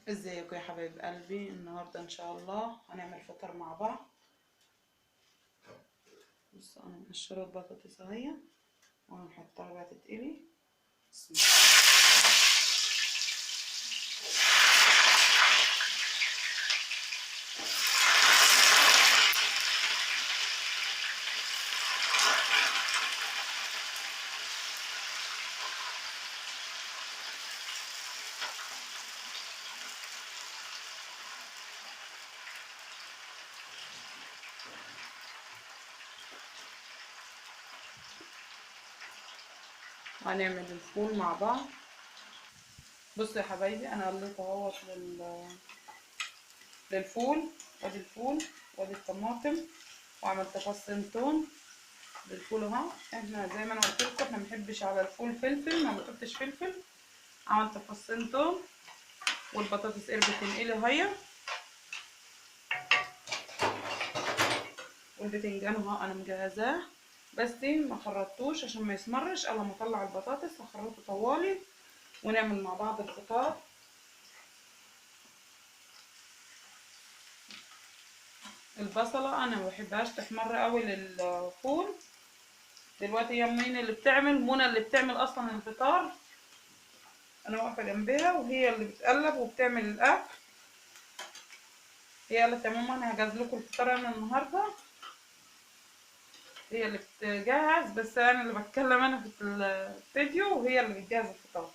ازيكم يا حبايب قلبي؟ النهارده ان شاء الله هنعمل فطار مع بعض. بصوا انا مقشره البطاطس اهي وهنحطها بقى تتقلي. بسم الله. هنعمل الفول مع بعض. بصوا يا حبايبي انا قليت اهوت للفول، وادي الفول وادي الطماطم، وعملت فصين توم للفول اهو. احنا زي ما انا قلت لكم احنا ما بنحبش على الفول فلفل، ما بنحطش فلفل. عملت فصين توم والبطاطس قربت تنقلي اهي، والبتنجان اهو انا مجهزاه بس ما خرطتوش عشان ما يسمرش. الا ما اطلع البطاطس هخرطه طوالي ونعمل مع بعض الفطار. البصله انا ما بحبهاش تحمر قوي للفول. دلوقتي هي مين اللي بتعمل؟ منى اللي بتعمل اصلا الفطار، انا واقفة جنبها وهي اللي بتقلب وبتعمل الاكل. هي قالت يا ماما انا هجهز لكم الفطار انا النهارده، هي اللي بتجهز بس انا اللي بتكلم انا في الفيديو وهي اللي بتجهز الفطار.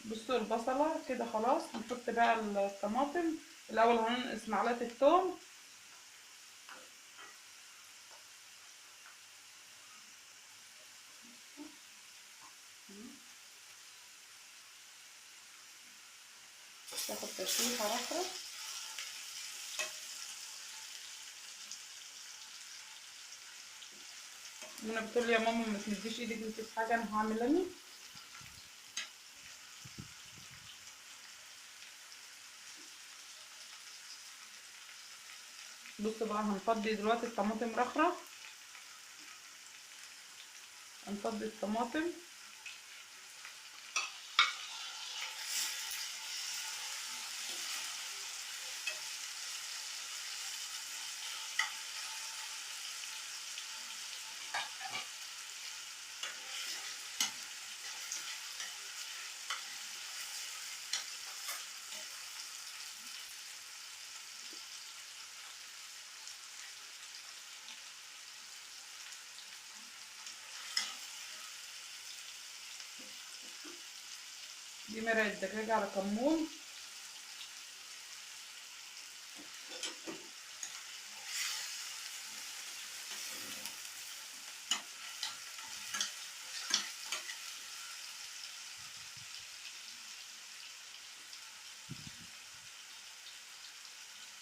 بصوا البصله كده خلاص. هنحط بقى الطماطم الاول، هننقص معلقه الثوم تاخد تشويحه رخرة. منى بتقول لي يا ماما ما تمديش ايدك انت في حاجة، انا هعمل انا. بصوا بقى هنفضي دلوقتي الطماطم رخرة، هنفضي الطماطم. دي مرقة دجاج على كمون،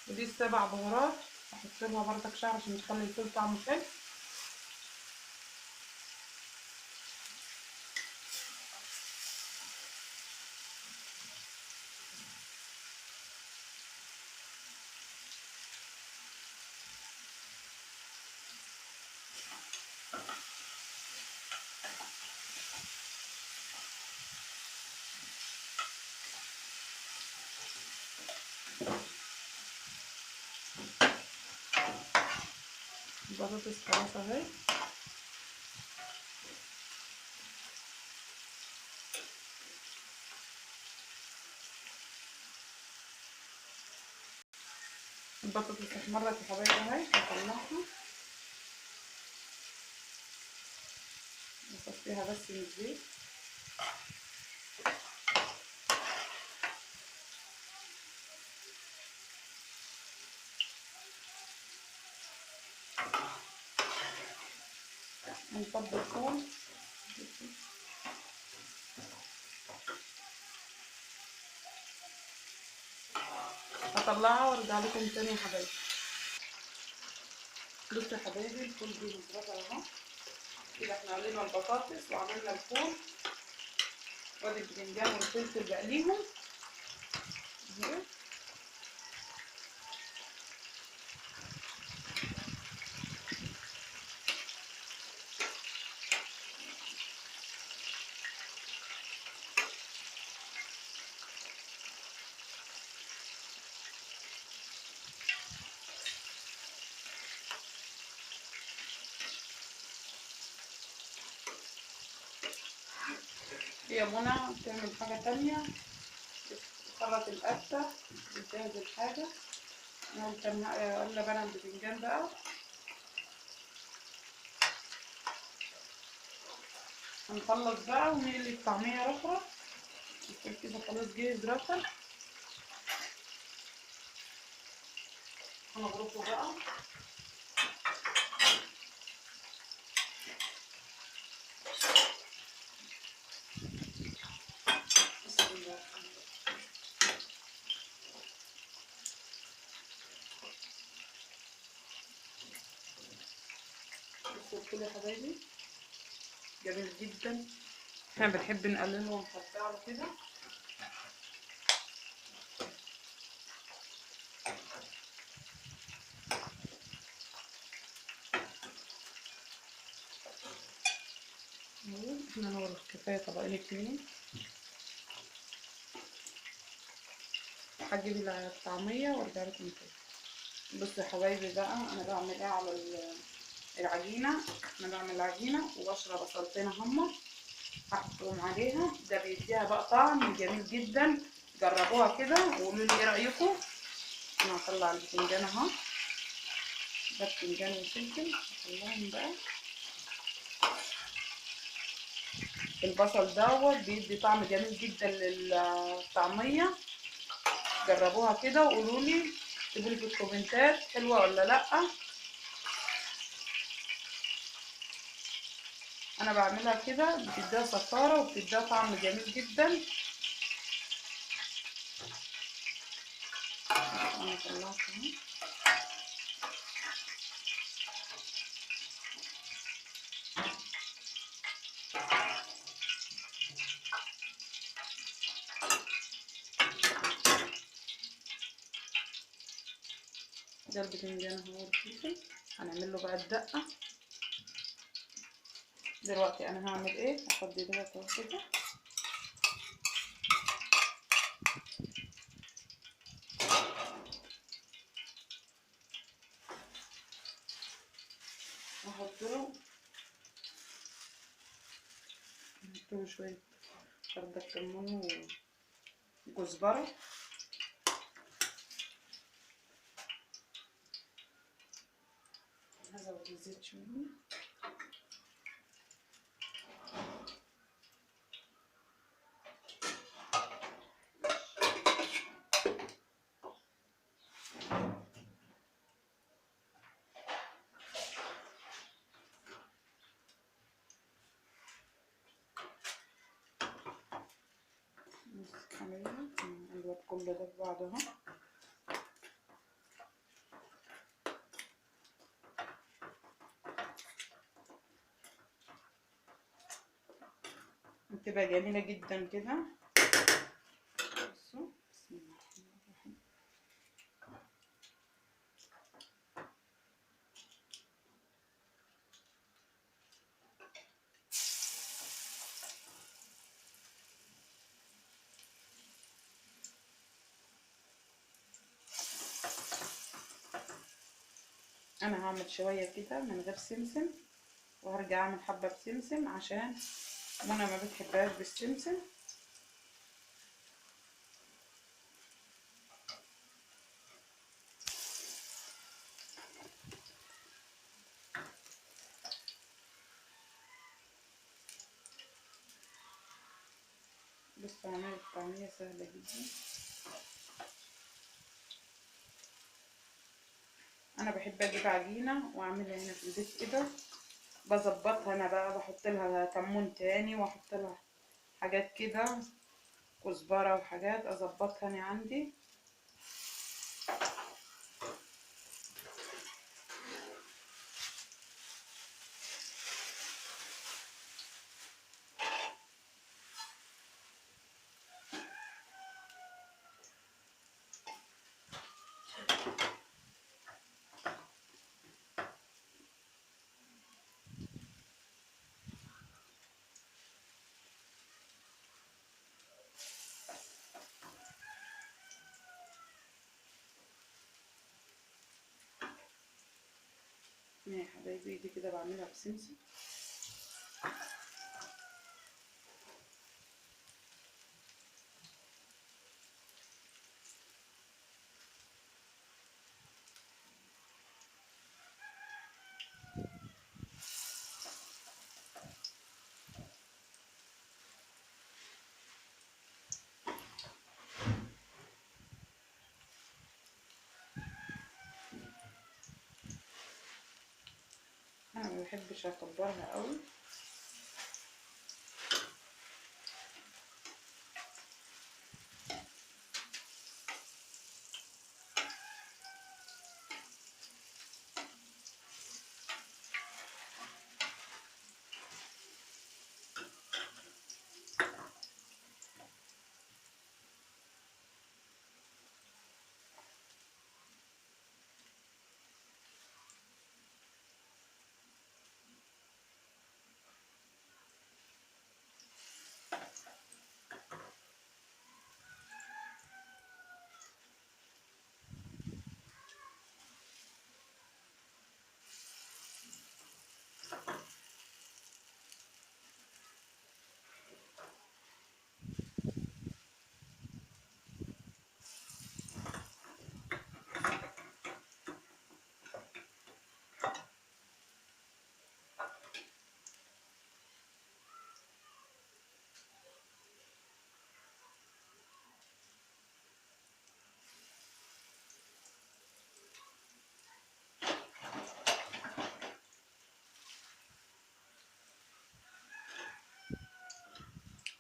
ودي السبع بهارات احط لها بردك شعر عشان تخلي الفول طعمه حلو. البطاطس خلاص اهي. البطاطس احمرت يا حبايبي اهي، هطلعها نصفيها بس من الزيت. نفضي الفول. هطلعها وارجع لكم تاني يا حبايبي. بصوا يا حبايبي الفول دي مظبوطة اهو كده. احنا قلينا البطاطس وعملنا الفول، وادي البتنجان والفلفل بقليهم اهو. هي منى بتعمل حاجة تانية، بتخلط القته، بتجهز الحاجة. انا قلت اقلب انا البتنجان بقى. هنخلص بقى ونقلي الطعمية رخرة كده، خلاص جاهز رخر. هنغرفه بقى. بسم الله الرحمن الرحيم. بصوا كده يا حبايبي، جميل جدا. احنا بنحب نقلله ونقطعه كده. احنا نغرف كفاية طبقين 2. هجيب الطعمية وارجع لكم تاني. بصوا يا حبايبي بقى انا بعمل ايه على العجينة. انا بعمل العجينة وبشرب بصلتين اهما هحطهم عليها، ده بيديها بقى طعم جميل جدا. جربوها كده وقولوا لي ايه رايكم. انا هطلع البتنجان اهو، ده بتنجان وفلفل، هطلعهم بقى. البصل دوت بيدي طعم جميل جدا للطعميه. جربوها كده وقولوا لي، اكتبوا لي في الكومنتات حلوة ولا لا. انا بعملها كده بتديها صفارة وبتديها طعم جميل جدا. انا طلعت اهو. ده البتنجان اهو والفلفل. هنعمل له بقى الدقة دلوقتي. انا هعمل ايه؟ هفضي ده كده، احط له شوية خردل كمون وكزبره. هزود الزيت شوية. نقلب كل ده في بعض اهو. بتبقى جميلة جدا كده. بصوا بسم الله الرحمن الرحيم. انا هعمل شوية كده من غير سمسم، وهرجع اعمل حبه بسمسم عشان منى ما بتحبهاش بالسمسم. بس عمل الطعمية سهلة جدا. انا بحب اجيب عجينه واعملها هنا في البيت كده، بظبطها انا بقى، بحط لها كمون تاني واحط لها حاجات كده، كزبره وحاجات اظبطها انا عندي. يا حبايبي دي كده بعملها بسمسم. بحبش اكبرها قوي.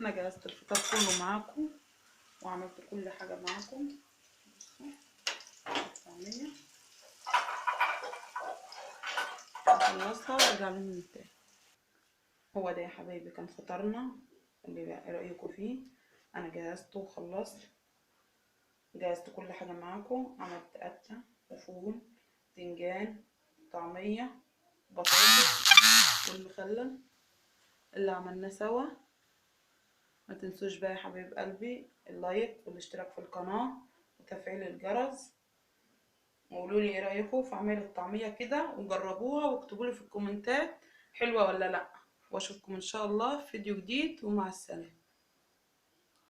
انا جهزت الفطار كله معاكم وعملت كل حاجة معاكم. بصوا الطعمية اخلصها وارجع لهم تاني. هو ده يا حبايبي كان فطارنا، اللي بقى رايكم فيه؟ انا جهزته وخلصت، جهزت كل حاجة معاكم. عملت قته وفول، باذنجان، طعميه، بطاطس، والمخلل اللي عملناه سوا. ما تنسوش بقى يا حبايب قلبي اللايك والاشتراك في القناة وتفعيل الجرس، وقولوا لي ايه رأيكم في عمل الطعمية كده، وجربوها واكتبوا لي في الكومنتات حلوة ولا لا. واشوفكم ان شاء الله في فيديو جديد، ومع السلامة.